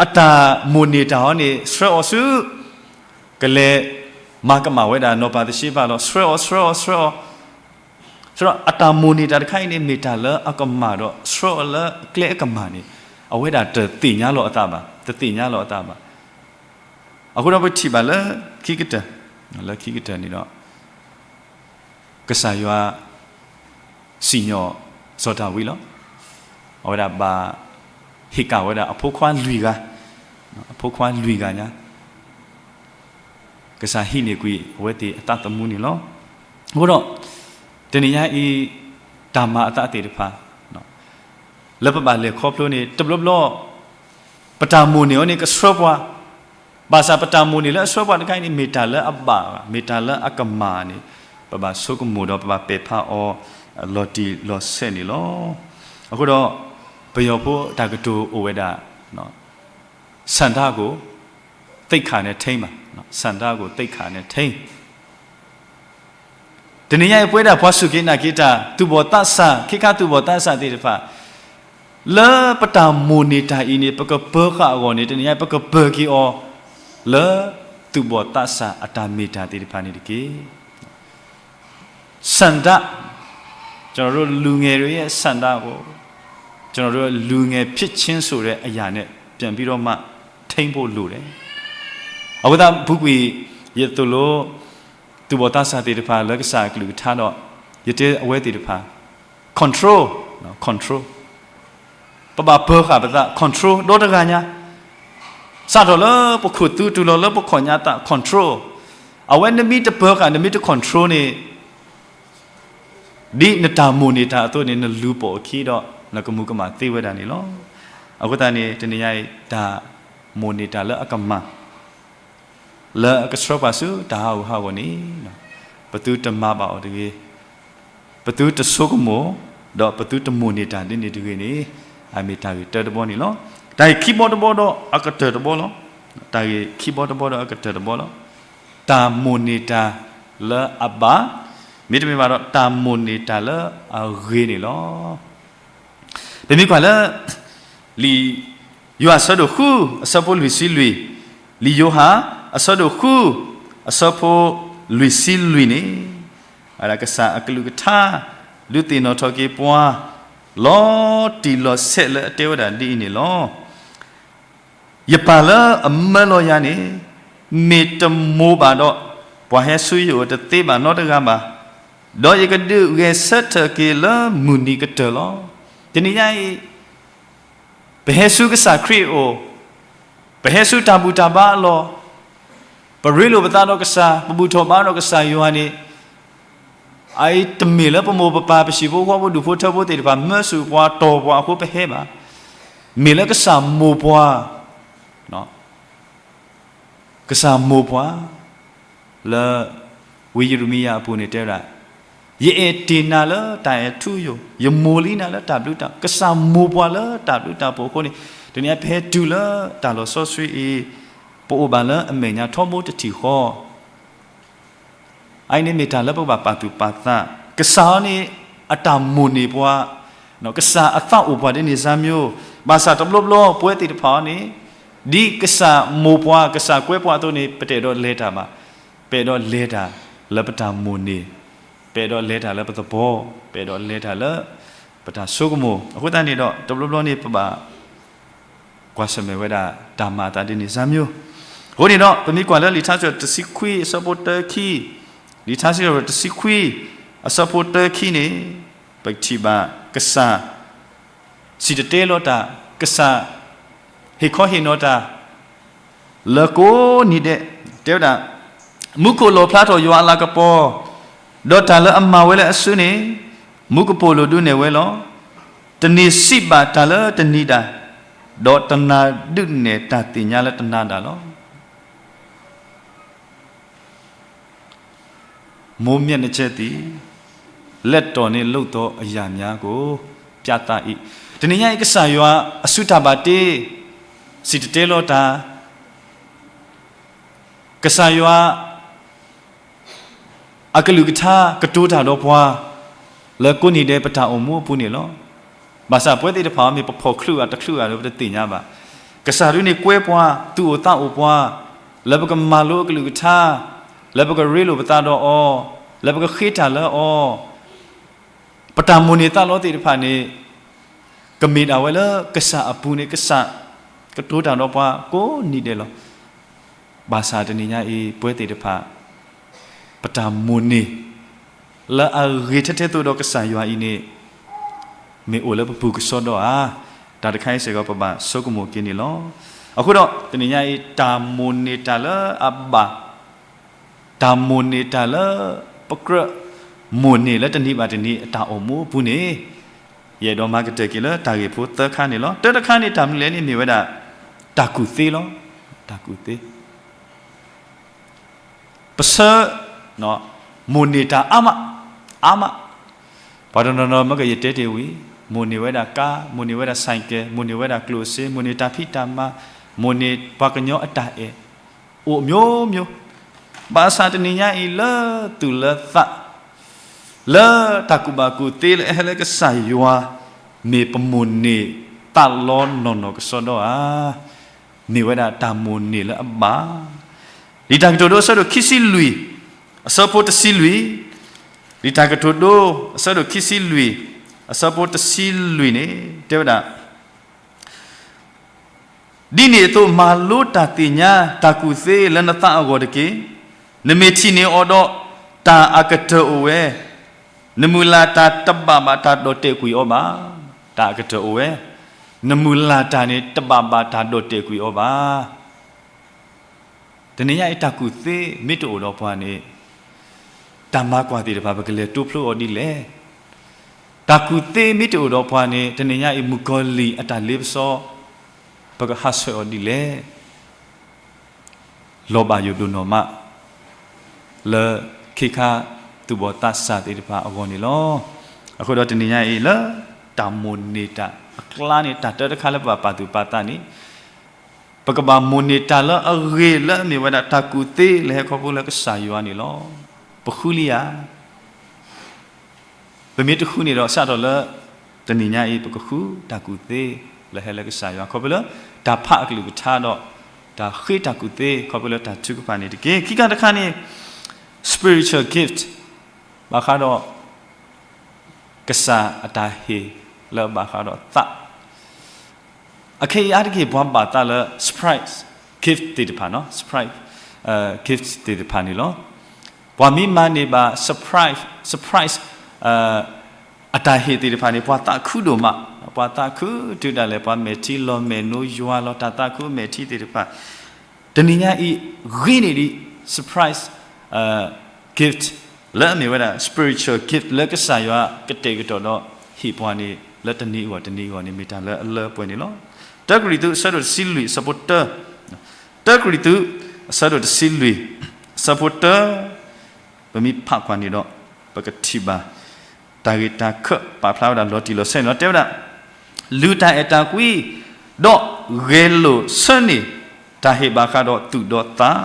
အတၢ်မိၣ်န့ၢ်တၢ်အီၤန့ၣ် ဆှၢအီၤဆူ ကလဲၤမၤကမၣ်ဝဲဒၣ်နီၢ်ပၤသရှ့ပၤလီၤ. ဆှၢအီၤ ဆှၢအီၤ ဆှၢအီၤ ဆှၢအီၤ အတၢ်မိၣ်န့ၢ်တၢ်တခါအံၤန့ၣ် မ့ၢ်တၢ်လၢအကမၣ်ဒီး ဆှၢအီၤလၢကျဲအကမၣ်န့ၣ် အဝဲဒၣ်တသ့ၣ်ညါလီၤအသးဘၣ်, တသ့ၣ်ညါလီၤအသးဘၣ်. အဃိဒီးပထံၣ်ဘၣ်လၢခံကတၢၢ်, လၢခံကတၢၢ်န့ၣ်ဒီး ကစၢ်ယွၤစံၣ်ညီၣ်စီၤဒၤဝံးလီၤ. အဝဲဒၣ်ဘၣ်ဟ့ၣ်ကၣ်ဝဲဒၣ်အဖိခွါလွံၢ်ဂၤ, အဖိခွါလွံၢ်ဂၤညါ ကစၢ်ဟံးန့ၢ်ကွံာ်အဝဲသ့ၣ်အသးသမူန့ၣ်လီၤ. အဃိဒီး တနံၤညါအံၤ တၢ်မၤအသးသ့ၣ်တဖၣ် လၢပဘၣ်လဲၤခီဖျိန့ၣ် တဘျီဘျီ ပတၢ်မိၣ်န့ၢ်အီၤန့ၣ်ကဆှၢပှၤ, ဘၣ်ဆၣ်ပတၢ်မိၣ်န့ၢ်လၢအဆှၢပှၤတခါအံၤန့ၣ် မ့ၢ်တၢ်လၢအဘၣ်ဘၣ်, မ့ၢ်တၢ်လၢအကမၣ်န့ၣ် ပဘၣ်ဆိကမိၣ်ဒီးပဘၣ်ပဲာ်ဖးအီၤ လီၤတံၢ်လီၤဆဲးန့ၣ်လီၤ. အဃိဒီး ပယီၤဖိတၢ်ကတိၤအိၣ်ဝဲဒၣ် ဆန္ဒကို သိက္ခာနဲ့ထိန်းပါ, ဆန္ဒကို သိက္ခာနဲ့ထိန်း. တနံၤညါအံၤ ပဝဲဒၣ်ပှၤစူၢ်က့ၤနာ်က့ၤတၢ် သူၣ်ဘီၣ်သးစၢ် ခ့ခါသူၣ်ဘီၣ်သးစၢ်သ့ၣ်တဖၣ် လၢပတၢ်မိၣ်န့ၢ်တၢ်အံၤန့ၣ် ပကပၢၤဃာ်အဂီၢ်န့ၣ် တနံၤညါအံၤ ပကပၢၤက့ၤအီၤ လၢသူၣ်ဘီၣ်သးစၢ်အတၢ်မ့ၢ်တၢ်သ့ၣ်တဖၣ်န့ၣ်တက့ၢ်. ဆန္ဒ, ကျွန်တော်တို့လူငယ်တွေရဲ့ဆန္ဒကို ကျွန်တော်တို့လူငယ်ဖြစ်ချင်းဆိုတဲ့အရာနဲ့ပြန်ပြီးတော့မှထိန်းဖို့လိုတယ်. အဃိသတး ဖုကွံာ်ယသိၣ်လိ သူၣ်ဘီၣ်သးစၢ်သ့ၣ်တဖၣ်လၢကစၢ်အကလုၢ်ကထါဒီး ယတဲအဝဲသ့ၣ်တဖၣ် control, control ပဘၣ်ပၢၤဃာ်ပသး control ဒီတဂၤညါ, စးထီၣ်လၢပခိၣ်သူတုၤလီၤလၢပခီၣ်ညါသး control, အဝဲနမ့ၢ်တပၢၤဃာ် နမ့ၢ်တ control န့ၣ် ဒ်နတၢ်မိၣ်န့ၢ်တၢ်အသိးန့ၣ် နလူၤပိာ်အခံဒီး နကမူၤကမၣ်သ့ဝဲဒၣ်န့ၣ်လီၤ. အဃိသတးန့ၣ် တနံၤညါအံၤ တၢ်မိၣ်န့ၢ်တၢ်လၢအကမၣ် လၢအကဆှၢပှၤဆူတၢ်ဟးဂူာ်ဟးဂီၤန့ၣ် ပသုတမၤဘၣ်အီၤတဂ့ၤ, ပသုတဆိကမိၣ်, ဒီးပသုတမိၣ်န့ၢ်တၢ်ဒ်န့ၣ်တဂ့ၤန့ၣ် အမ့ၢ်တၢ်ဂ့ၢ်တၢတဘီန့ၣ်လီၤ. တၢ်ဂ့ၢ်ခံဘီတဘီဒီးအကတၢၢ်တဘီလီၤ. တၢ်ဂ့ၢ်ခံဘီတဘီဒီးအကတၢၢ်တဘီလီၤ. တၢ်မိၣ်န့ၢ်တၢ်လၢအဘၣ်, မ့တမ့ၢ်ဘၣ်ဒီး တၢ်မိၣ်န့ၢ်တၢ်လၢအဂ့ၤန့ၣ်လီၤ. ပမ့ၢ်ကွၢ်လၢ လံာ်ယိၤဟၣ်အဆၢဒိၣ်ဃု အဆၢဖိလွံၢ်ဆံလွံၢ်, လံာ်ယိၤဟၣ် အဆၢဒိၣ်ဃု အဆၢဖိလွံၢ်ဆံလွံၢ်န့ၣ်, ကစၢ်အကလုၢ်ကထါ ဒုးသ့ၣ်နီၣ်ထီၣ်က့ၤပှၤ လီၤတံၢ်လီၤဆဲးလၢအတဲဝဲဒၣ်ဒ်အံၤန့ၣ်လီၤ. ယပၢ်လၢအမၢလီၤယၤန့ၣ် မ့ၢ်တမိၣ်ဘၣ်ဒီး ပှၤဟဲဆူယအိၣ်တသ့ဘၣ်နီတဂၤဘၣ်, ဒီးယကဒုးဂဲၤဆၢထၢၣ်က့ၤလၢမုၢ်နံၤကတၢၢ်လီၤ. တနံၤညါအံၤ ပဟဲဆူကစၢ်ခရံာ်အအိၣ်, ပဟဲဆူတၢ်ဘူၣ်တၢ်ဘါအလီၢ်, ပရ့လိာ်ပသးဒီးကစၢ်, ပဘူၣ်ထီၣ်ဘါဒီးကစၢ်ယွၤန့ၣ်, အအံၤတမ့ၢ်လၢပမိၢ်ပပၢ်ပဟံၣ်ဖိဃီဖိဒူၣ်ဖိထၢဖိသ့ၣ်တဖၣ် မၢဆူၣ်ပှၤတီၢ်ပှၤအဃိပဟဲဘၣ်. မ့ၢ်လၢကစၢ်မိၢ်ပှၢ်, ကစၢ်မိၢ်ပှၢ် လၢ ဝံယံးရမံယၤအပူၤန့ၣ်တဲဝဲဒၣ်, ယအဲၣ်တ့ၢ်နၤလၢတၢ်အဲၣ်ထူယိာ်, ယမိၢ်လံနၤလၢတၢ်ဘျုးတၢ်, ကစၢ်မိၢ်ပှၢ်လၢတၢ်ဘျုးတၢ်ဖှိၣ်အဃိန့ၣ်, တနံၤအံၤပဟဲတုၤလၢတၢ်လီၤစီဆှံအံၤ, ပအိၣ်ဘၣ်လၢအမဲာ်ညါထီဘိတထံၣ်ဃီ အအံၤန့ၣ်မ့ၢ်တၢ်လၢပကဘၣ်ပာ်သူၣ်ပာ်သး, ကစၢ်အံၤန့ၣ် အတၢ်မိၣ်န့ၢ်ပှၤ, ကစၢ်အသးအိၣ်ပှၤဒ်န့ၣ်စၢ်မျိုး, ဘၣ်ဆၣ်တဘျီဘျီပဝဲသ့ၣ်တဖၣ်အံၤန့ၣ်, ဒ်ကစၢ်မိၢ်ပှၢ် ကစၢ်ကွဲပှၤအသိးန့ၣ် ပတအဲၣ်ဒိးလဲၤတၢ်ဘၣ်, ပအဲၣ်ဒိးလဲၤတၢ်လၢပတၢ်မိၣ်န့ၢ်, ပအဲၣ်ဒိးလဲၤတၢ်လၢပသဘီ, ပအဲၣ်ဒိးလဲၤတၢ်လၢ ပတၢ်ဆိကမိၣ်, အဃိသတးန့ၣ်ဒီး တဘျီဘျီန့ၣ်ပဘၣ် ကွၢ်ဆၢၣ်မဲာ်ဝဲဒၣ် တၢ်မၤအသးဒ်န့ၣ်စၢ်မျိုး, အဃိန့ၣ်ဒီး ပမ့ၢ်ကွၢ်လၢလံာ်ထါစံးထီၣ်ပတြၢၤတဆံခွံအဆၢဖိတၢခံ, လံာ်ထါစံးထီၣ်ပတြၢၤတဆံခွံ အဆၢဖိတၢခံန့ၣ်, ပကထံၣ်ဘၣ်ကစၢ် စံၣ်တဲၤတဲလီၤတၢ်, ကစၢ် ဟ့ၣ်ခီဟ့ၣ်နီၤတၢ် လၢကိးနံၤဒဲး, တဲဝဲဒၣ်, မူခိၣ်လီၣ်ဖျါထီၣ်ယွၤအလၤကပီၤ, ဒီးတၢ်လၢအမၤဝဲလၢအစုန့ၣ်, မူကပိာ်လိာ်ဒုးနဲၣ်ဝဲလီၤ. တန့ၢ်စံးဘၣ်တၢ်လၢတနံၤဒၣ်, ဒီးတနၤဒုးနဲၣ်တၢ်သ့ၣ်ညါလၢတနၤဒၣ်လီၤ. မိုးမျှော်နှစ်ချက်သည် လက်တော်နှင့်လုပ်သောအရာများကို ပြသ၏. တနံၤညါအံၤ ကစၢ်ယွၤအစုတၢ်ဘၣ်တ့ စံၣ်တဲၤတဲလီၤတၢ်, ကစၢ်ယွၤ အကလုၢ်ကထါကတိၤတၢ်ဒီးပှၤ လၢကိးနံၤဒဲးပတၢ်အိၣ်မူအပူၤန့ၣ်လီၤ. ဘၣ်ဆၣ်ပဝဲသ့ၣ်တဖၣ်မ့ၢ်ပဖီၣ်ချုးဧါတချုးဧါဒီးပတသ့ၣ်ညါဘၣ်. ကစၢ်ဒုးန့ၣ်ကွဲပှၤ သူၣ်အိၣ်သးအိၣ်ပှၤ လၢပကမၤလိအကလုၢ်ကထါ, လၢပကရ့လိာ်ပသးဒီးအီၤ, လၢပကဃ့တၢ်လၢအီၤ, ပတၢ်မိၣ်န့ၢ်သးလီသ့ၣ်တဖၣ်န့ၣ် ကမ့ၢ်ဒၣ်ဝဲလၢကစၢ်အပူၤန့ၣ် ကစၢ်ကတိၤတၢ်ဒီးပှၤကိးနံၤဒဲးလီၤ. ဘၣ်ဆၣ်တနံၤညါအံၤ ပဝဲသ့ၣ်တဖၣ် ပတၢ်မိၣ်န့ၢ် လၢအဂ့ၤထဲထဲသိးဒီးကစၢ်ယွၤအံၤန့ၣ် မ့ၢ်အိၣ်လၢပပူၤကစီဒီဧါ. တၢ်တခါအံၤစ့ၢ်ကီး ပဘၣ်ဆိကမိၣ်က့ၤန့ၣ်လီၤ. အဃိဒီး တနံၤညါအံၤ တၢ်မိၣ်န့ၢ်တၢ်လၢအဘၣ် တၢ်မိၣ်န့ၢ်တၢ်လၢ ပကြၢးမိၣ်န့ၢ်လၢတနံၤဘၣ်တနံၤအတၢ်အိၣ်မူအပူၤန့ၣ် ယအဲၣ်ဒိးမၤကတၢၢ်က့ၤလၢတၢ်ဂ့ၢ်ဖိသၢခါန့ၣ်လီၤ. တၢတခါန့ၣ် တၢ်မနုၤလဲၣ်န့ၣ် မ့ၢ်ဝဲဒၣ် တၢ်ကူၣ်သ့လီၤ. တၢ်ကူၣ်သ့ ပဆၢ မိၣ်န့ၢ်တၢ်အါမး အါမး, ပှၤတနီၤနီၤ မ့ၢ်ကယတဲတ့ၢ်ဝံၤ မိၣ်န့ၢ်ဝဲဒၣ်ကါ, မိၣ်န့ၢ်ဝဲဒၣ် ဆိုင်ကယ်, မိၣ်န့ၢ်ဝဲဒၣ်ကျိၣ်စ့, မိၣ်န့ၢ်တၢ်ဖံးတၢ်မၤ, မိၣ်န့ၢ်ပှၤကညီအတၢ်အဲၣ်, အိၣ်မျိုးမျိုး, ဘၣ်ဆၣ်တနံၤညါအံၤလၢသူၣ်လၢသး လၢတၢ်ကူၣ်ဘၣ်ကူၣ်သ့လၢအဟဲလၢကစၢ်ယွၤ မ့ၢ်ပမိၣ်န့ၢ်သးလီနီၢ်နီၢ်ကစီဒီဧါ. မ့ၢ်ဝဲဒၣ်တၢ်မိၣ်န့ၢ်လၢအဘၣ်. လံာ်တၢ်ကတိၤဒိအဆၢဒိၣ်ခံဆံလွံၢ် အဆၢဖိတဆံလွံၢ်, လံာ်တၢ်ကတိၤဒိ အဆၢဒိၣ်ခံဆံလွံၢ် အဆၢဖိတဆံလွံၢ်န့ၣ် တဲဝဲဒၣ် ဒ်န့ၣ်အသိး မၤလိတၢ်သ့ၣ်ညါတၢ်ကူၣ်သ့လၢနသးအဂီၢ်တက့ၢ်. နမ့ၢ်ထံၣ်န့ၢ်အီၤဒီး တၢ်အကတၢၢ်အိၣ်ဝဲ, နမုၢ်လၢ်တၢ်တဘၣ်ဘၣ်တၢ်ဒီၣ်တဲာ်ကွံာ်အီၤဘၣ်. တၢ်အကတၢၢ်အိၣ်ဝဲ, နမုၢ်လၢ်တၢ်န့ၣ် တဘၣ်ဘၣ်တၢ်ဒီၣ်တဲာ်ကွံာ်အီၤဘၣ်. တနံၤညါအံၤ တၢ်ကူၣ်သ့မ့ၢ်တအိၣ်ဒီးပှၤန့ၣ် တၢ်မၤကွၢ်သ့ၣ်တဖၣ် ပကလဲၤတိဖျိအီၤဒ်လဲၣ်. တၢ်ကူၣ်သ့မ့ၢ်တအိၣ်ဒီးပှၤန့ၣ် တနံၤညါအံၤ မုၣ်ကီၤလံၢ်အတၢ်လ့ပစီ ပကဟးဆှဲးအီၤဒ်လဲၣ်. လီၤဘၣ်ယိၣ်ဒိၣ်နီၢ်မး လၢခ့ခါသူၣ်ဘီၣ်သးစၢ်သ့ၣ်တဖၣ်အဂီၢ်န့ၣ်လီၤ. အဃိဒီးတနံၤညါအံၤလၢ တၢ်မိၣ်န့ၢ်တၢ်အကျါန့ၣ် တၢ်တၢတခါလၢပဘၣ်ပာ်သူၣ်ပာ်သးန့ၣ် ပကဘၣ်မိၣ်န့ၢ်တၢ်လၢအဂ့ၤလၢအမ့ၢ်ဝဲဒၣ်တၢ်ကူၣ်သ့လၢဟဲခီဖျိလၢကစၢ်ယွၤန့ၣ်လီၤ. ပဃုလံဧါ. ပမ့ၢ်တဃုန့ၣ်ဒီး စးထီၣ်လၢ တနံၤညါအံၤ ပကဃုတၢ်ကူၣ်သ့လၢဟဲလၢကစၢ်ယွၤ ခီဖျိလၢ တၢ်ဖးအကလုၢ်ကထါဒီး တၢ်ဃ့တၢ်ကူၣ်သ့ ခီဖျိလၢတၢ်ထုကဖၣ်န့ၣ်တက့ၢ်. ခံခါတခါန့ၣ် spiritual gift ဘၣ်ဃးဒီး ကစၢ်အတၢ်ဟ့ၣ်လၢအဘၣ်ဃးဒီးသး အခဲအံၤအါတက့ၢ် ပှၤဘၣ်သးလၢ surprise gift သ့ၣ်တဖၣ်နီၤ, surprise gift သ့ၣ်တဖၣ်န့ၣ်လီၤ. ပှၤမ့ၢ်မၤန့ၢ်ဘၣ် surprise, surprise အတၢ်ဟ့ၣ်သ့ၣ်တဖၣ်န့ၣ် ပှၤသးခုဒိၣ်မး, ပှၤသးခုတုၤဒၣ်လဲာ် ပှၤမဲာ်ထံလီၤမဲာ်နိယွၤလီၤ တၢ်သးခုမဲာ်ထံသ့ၣ်တဖၣ် တနံၤညါအံၤ ဂ့ၤန့ၢ်ဒံး surprise gift လၢအမ့ၢ်ဝဲဒၣ် spiritual gift လၢကစၢ်ယွၤကတဲာ်ကတီၤဒီးဟ့ၣ်ပှၤန့ၣ် လၢတနံၤအဂီၢ်တနံၤအဂီၢ်န့ၣ် မ့ၢ်တၢ်လၢအလၢပှဲၤန့ၣ်လီၤ. တၢကရံၣ်သူး အဆၢဒိၣ်တဆံလွံၢ် အဆၢဖိတၢ, တၢကရံၣ်သူး အဆၢဒိၣ်တဆံလွံၢ် အဆၢဖိတၢ, ပမ့ၢ်ဖးကွၢ်န့ၣ်ဒီး ပကထံၣ်ဘၣ် တၢ်ဂ့ၢ်တၢ်ခၢၣ်ပာ်ဖျါဝဲဒၣ်လီၤတံၢ်လီၤဆဲးန့ၣ်လီၤ. တဲဝဲဒၣ် လုၢ်တၢ်အဲၣ်တၢ်ကွံ ဒီးဂဲၤလိာ်ဆၢန့ၢ် တၢ်ဟ့ၣ်ဘၣ်ဃးဒီးသူၣ်ဒီးသး,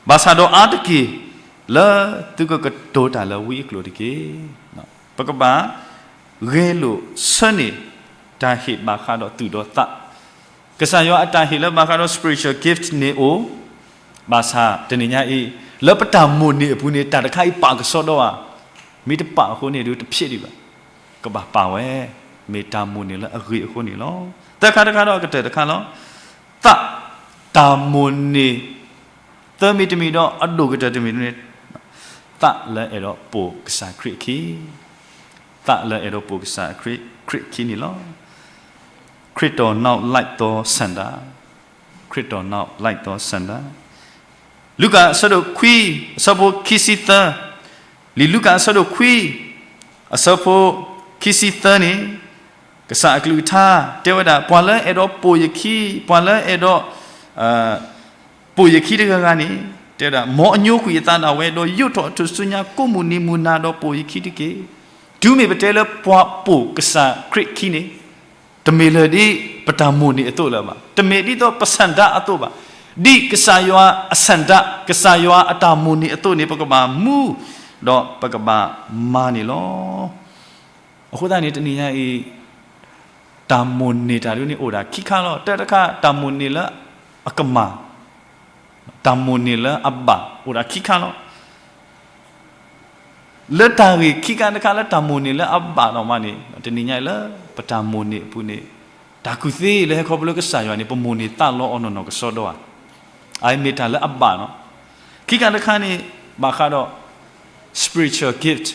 ဘၣ်ဆၣ်ဒီးအါတက့ၢ် လၢသုကကတိၤတၢ်လၢဝံအကျိာ်တက့ၢ်. ပကဘၣ် ဂဲၤလိာ်ဆၢန့ၢ် တၢ်ဟ့ၣ်ဘၣ်ဃးဒီးသူၣ်ဒီးသး ကစၢ်ယွၤအတၢ်ဟ့ၣ်လၢဘၣ်ဃးဒီး spiritual gift န့ၣ်အိၣ်, ဘၣ်ဆၣ်တနံၤညါအံၤ လၢပတၢ်မိၣ်န့ၢ်အပူၤန့ၣ် တၢ်တခါအံၤပာ်ကစီဒီဧါ, မ့ၢ်တပာ်အဃိန့ၣ်ဒီး တဖျဲးဒံးဘၣ်, ကဘၣ်ပာ်ဝဲ, မ့ၢ်တၢ်မိၣ်န့ၢ်လၢအဂ့ၤအဃိန့ၣ်လီၤ. သၢခါတခါဒီးအကတၢၢ်တခါလီၤ. သး, တၢ်မိၣ်န့ၢ် သၢမံၤတမံၤဒီးအဒိၣ်ကတၢၢ်တမံၤန့ၣ် သးလၢအဲၣ်ဒိးပိာ်ကစၢ်ခရံာ်အခံ, သးလၢအဲၣ်ဒိးပိာ်ကစၢ်ခရံာ်အခံန့ၣ်လီၤ. ခရစ်တော်နောက်လိုက်သောဆန္ဒ, ခရစ်တော်နောက်လိုက်သောဆန္ဒ, လူၤကၣ်အဆၢဒိၣ်ခွံ အဆၢဖိခံဆံသၢ, လံာ်လူၤကၣ်အဆၢဒိၣ်ခွံ အဆၢဖိခံဆံသၢန့ၣ် ကစၢ်အကလုၢ်ကထါ တဲဝဲဒၣ် ပှၤလၢအဲၣ်ဒိးပိာ်ယခံ, ပှၤလၢအဲၣ်ဒိး ပိာ်ယခံတဂၤဂၤန့ၣ် တဲဝဲဒၣ် မ်အညိကွံာ်အသးဒၣ်ဝဲ ဒီးယိးထီၣ်အထူၣ်စုညါကိးမုၢ်နံၤမုၢ်နၤ ဒီးပိာ်ယခံတက့ၢ်. တုၤမ့ၢ်ပတဲလၢပှၤပိာ်ကစၢ်ခရံာ်ခံန့ၣ် တမ့ၢ်လၢဒ်ပတၢ်မိၣ်န့ၢ်အသိးလၢၤဘၣ်, တမ့ၢ်ဒ်သိးပဆန္ဒအသိးဘၣ်, ဒ်ကစၢ်ယွၤအဆန္ဒ, ကစၢ်ယွၤအတၢ်မိၣ်န့ၢ်အသိးန့ၣ် ပကဘၣ်မူ ဒီးပကဘၣ်မၤန့ၣ်လီၤ. အဃိသတးန့ၣ် တနံၤညါအံၤ တၢ်မိၣ်န့ၢ်တၢ်ဒ်န့ၣ်အိၣ်ဒၣ်ခံခါလီၤ. တၢတခါ တၢ်မိၣ်န့ၢ်လၢအကမၣ်, တၢ်မိၣ်န့ၢ်လၢအဘၣ် အိၣ်ဒၣ်ခံခါလီၤ. လၢတၢ်ဂ့ၢ်ခံခါတခါလၢတၢ်မိၣ်န့ၢ်လၢအဘၣ်ဒီးမးန့ၣ် တနံၤညါအံၤလၢပတၢ်မိၣ်န့ၢ်အပူၤန့ၣ် တၢ်ကူၣ်သ့လၢဟဲခီဖျိလၢကစၢ်ယွၤန့ၣ် ပမိၣ်န့ၢ်သးလီအီၤနီၢ်နီၢ်ကစီဒီဧါ. အအံၤမ့ၢ်တၢ်လၢအဘၣ်နီၤ. ခံခါတခါန့ၣ် ဘၣ်ဃးဒီး spiritual gift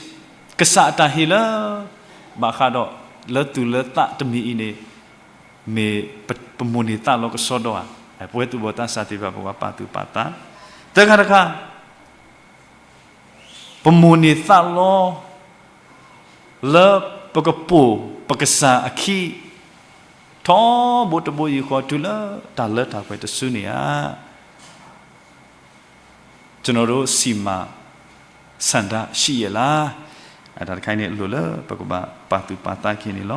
ကစၢ်အတၢ်ဟ့ၣ်လၢ ဘၣ်ဃးဒီးလၢသူၣ်လၢသးတမံၤအံၤန့ၣ် မ့ၢ်ပမိၣ်န့ၢ်သးလီကစီဒီဧါ. ပဝဲသူၣ်ဘီၣ်သးစၢ်သ့ၣ်တဖၣ် ပကဘၣ်ပာ်သူၣ်ပာ်သး. သၢခါတခါ ပမိၣ်န့ၢ်သးလီ လၢပကပိာ်ပကစၢ်အခံ ထီဘိတဘိယူၢ်ဃီတုၤလၢတၢ်လၢတၢ်ပှဲၤတစုန့ၣ်ဧါ. ကျွန်တော်တို့ဆီမှာ ဆန္ဒရှိရဲ့လား. တၢ်တခါအံၤန့ၣ် အလိၣ်လၢပကဘၣ်ပာ်သူၣ်ပာ်သးက့ၤန့ၣ်လီၤ.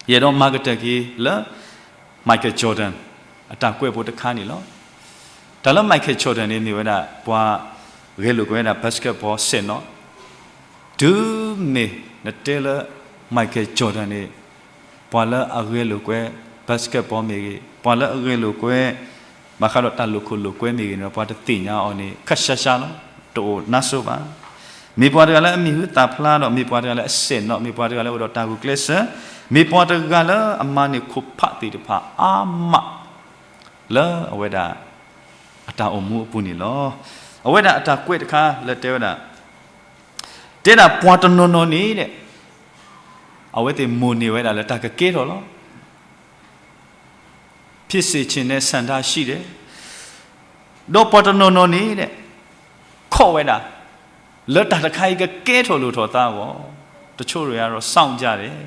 ယအဲၣ်ဒိးမၤကတၢၢ်က့ၤလၢ Michael Jordan အတၢ်ကွဲးဖိတခါန့ၣ်လီၤ. တၢ်လၢ Michael Jordan န့ၣ် မ့ၢ်ဝဲဒၣ် ပှၤဂဲၤလိာ်ကွဲဝဲဒၣ် basketball စဲးနီၣ် တုၤမ့ၢ်နတဲလၢ Michael Jordan န့ၣ် ပှၤလၢအဂဲၤလိာ်ကွဲ basketball မ့ၢ်ဂ့ၤ, ပှၤလၢအဂဲၤလိာ်ကွဲ ဘၣ်ဃးဒီးတၢ်လိာ်ခိၣ်လိာ်ကွဲမ့ၢ်ဂ့ၤန့ၣ်ဒီး ပှၤတသ့ၣ်ညါအီၤန့ၣ် ခၣ်ရှါရှါလီၤ, တအိၣ်နါစိၤဘၣ်. မ့ၢ်ပှၤတဂၤလၢအမံၤဟူသၣ်ဖျါဒီး မ့ၢ်ပှၤတဂၤလၢအစဲးနီၣ်, မ့ၢ်ပှၤတဂၤလၢအအိၣ်ဒီးတၢ်ဂုာ်ကျဲးစၢး, မ့ၢ်ပှၤတဂၤလၢအမၤန့ၢ်ခိၣ်ဖးသ့ၣ်တဖၣ်အါမး လၢအဝဲဒၣ် အတၢ်အိၣ်မူအပူၤန့ၣ်လီၤ. အဝဲဒၣ်အတၢ်ကွဲးတခါလၢတဲဝဲဒၣ် တဲဒၣ်ပှၤတနီၤနီၤန့ၣ်ဒီး အဝဲသ့ၣ်မိၣ်န့ၢ်ဝဲဒၣ်လၢတၢ်ကကဲထီၣ်လီၤ. ဖြစ်စေချင်တဲ့ဆန္ဒရှိတယ်. ဒီးပှၤတနီၤနီၤန့ၣ်ဒီး ခိးဝဲဒၣ် လၢတၢ်တခါအံၤကကဲထီၣ်လိၣ်ထီၣ်သးအဂီၢ်, တချို့တွေကတော့ စောင့်ကြတယ်.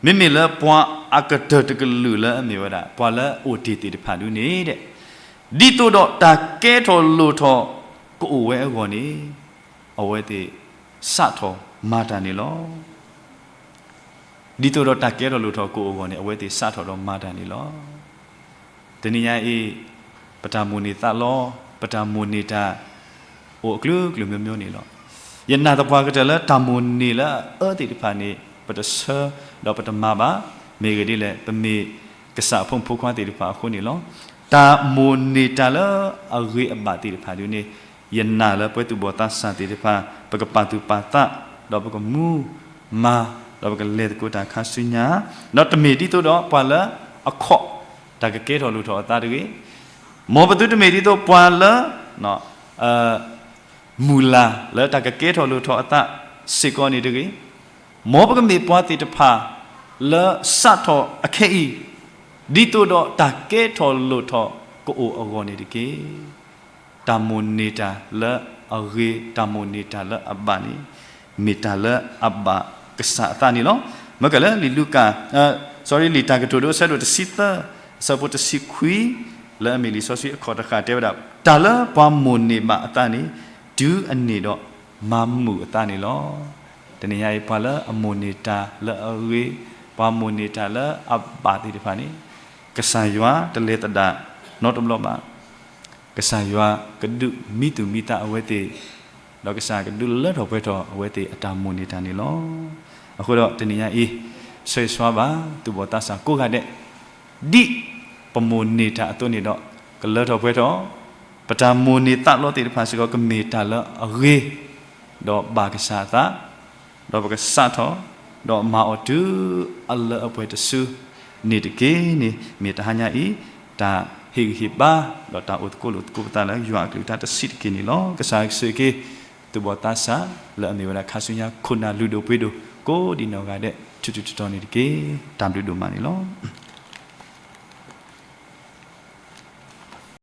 မ့မ့ၢ်လၢပှၤအကတၢၢ်တကလုာ်လၢအမ့ၢ်ဝဲဒၣ် ပှၤလၢအအိၣ်တ့ၢ်သ့ၣ်တဖၣ်ဒုန့ၣ်ဒီး ဒ်သိးဒီးတၢ်ကဲထီၣ်လိၣ်ထီၣ်ကအိၣ်ဝဲအဂီၢ်န့ၣ် အဝဲသ့ၣ်စးထီၣ်မၤတၢ်န့ၣ်လီၤ. ဒ်သိးဒီးတၢ်ကဲထီၣ်လိၣ်ထီၣ်ကအိၣ်အဂီၢ်န့ၣ် အဝဲသ့ၣ်စးထီၣ်ဒီးမၤတၢ်န့ၣ်လီၤ. တနံၤညါအံၤ ပတၢ်မိၣ်န့ၢ်သးလီ, ပတၢ်မိၣ်န့ၢ်တၢ် အိၣ်အကလုာ်ကလုာ်မျိုးမျိုးန့ၣ်လီၤ. ယနာ်သပှၢ်ကတၢၢ်လၢတၢ်မိၣ်န့ၢ်လၢအအၢသ့ၣ်တဖၣ်န့ၣ် ပတဆၢဒီးပတမၤဘၣ်, မ့ၢ်ဂ့ၢ်ဒ်လဲၣ် ပမ့ၢ်ကစၢ်အဖိမုၣ်ဖိခွါသ့ၣ်တဖၣ်အဃိန့ၣ်လီၤ. တၢ်မိၣ်န့ၢ်တၢ်လၢအဂ့ၤအဘၣ်သ့ၣ်တဖၣ်ဒုန့ၣ် ယနာ်လၢပဝဲသူၣ်ဘီၣ်သးစၢ်သ့ၣ်တဖၣ် ပကပာ်သူၣ်ပာ်သး, ဒီးပကမူမၤ, ဒီးပကလဲၤသကိးတၢ်ခါဆူညါ, ဒီးတမ့ၢ်ဒ်သိးဒီးပှၤလၢအခိး တၢ်ကကဲထီၣ်လိၣ်ထီၣ်အသးတဂ့ၤ, မ်ပသုတမ့ၢ်ဒ်သိးပှၤလၢ မုၢ်လၢ်လၢတၢ်ကကဲထီၣ်လိၣ်ထီၣ်အသးစ့ၢ်ကီးန့ၣ်တဂ့ၤ, မ်ပကမ့ၢ်ပှၤသ့ၣ်တဖၣ် လၢစးထီၣ်အခဲအံၤ ဒ်သိးဒီးတၢ်ကဲထီၣ်လိၣ်ထီၣ်ကအိၣ်အဂီၢ်န့ၣ်တက့ၢ်. တၢ်မိၣ်န့ၢ်တၢ်လၢအဂ့ၤ, တၢ်မိၣ်န့ၢ်တၢ်လၢအဘၣ်န့ၣ် မ့ၢ်တၢ်လၢအဘၣ်ကစၢ်အသးန့ၣ်လီၤ. မ့ၢ်ကလၢလံာ်လူၤကၣ်, စီၤရံ လံာ်တၢ်ကတိၤဒိ အဆၢဒိၣ်တဆံသၢ, အဆၢဖိတဆံခွံ, လၢအမ့ၢ်လံာ်စီဆှံအခီၣ်တဃၣ်တဲဝဲဒၣ်, တၢ်လၢပှၤမိၣ်န့ၢ်ဘၣ်အသးန့ၣ် တုၤအန့ၣ်ဒီးမၤမုာ်အသးန့ၣ်လီၤ. တနံၤညါအံၤ ပှၤလၢအမိၣ်န့ၢ်တၢ်လၢအဂ့ၤ, ပှၤမိၣ်န့ၢ်တၢ်လၢအဘၣ်သ့ၣ်တဖၣ်န့ၣ် ကစၢ်ယွၤတလဲၤသဒၣ်နီတဘျီဘၣ်. ကစၢ်ယွၤကဒုးမံသူၣ်မံသးအဝဲသ့ၣ်, ဒီးကစၢ်ကဒုးလၢထီၣ်ပှဲၤထီၣ်အဝဲသ့ၣ်အတၢ်မိၣ်န့ၢ်တၢ်န့ၣ်လီၤ. အဃိဒီးတနံၤညါအံၤ ဆၢဂ့ၤဆှါဘၣ် သူၣ်ဘီၣ်သးစၢ်ကိးဂၤဒဲး, ဒ်ပမိၣ်န့ၢ်တၢ်အသိးန့ၣ်ဒီး ကလၢထီၣ်ပှဲၤထီၣ်, ပတၢ်မိၣ်န့ၢ်သးလီသ့ၣ်တဖၣ်စ့ၢ်ကီး ကမ့ၢ်တၢ်လၢအဂ့ၤ, ဒီးဘၣ်ကစၢ်အသး, ဒီးပကစးထီၣ်, ဒီးမၤအီၤတုၤအလၢအပှဲၤတစုန့ၣ်တက့ၢ်န့ၣ် မ့ၢ်တဟါညါအံၤ တၢ်ဟ့ၣ်ဂံၢ်ဟ့ၣ်ဘါ, ဒီးတၢ်အိၣ်သကိးလိာ်သကိးပသးလၢယွၤအကလုၢ်ကထါတဆံးတက့ၢ်န့ၣ်လီၤ. ကစၢ်ကဆိၣ်ဂ့ၤက့ၤ သူၣ်ဘီၣ်သးစၢ် လၢအမ့ၢ်ဝဲဒၣ်ခါဆူညါခိၣ်နၢ်လုၢ်ဒိၣ်ပှ့ၤဒိၣ် ကိးဒံးနီၢ်ဂၤဒဲး ထူးထူးတီၤတီၤန့ၣ်တက့ၢ်. တၢ်ဘျုးဒိၣ်မးန့ၣ်လီၤ.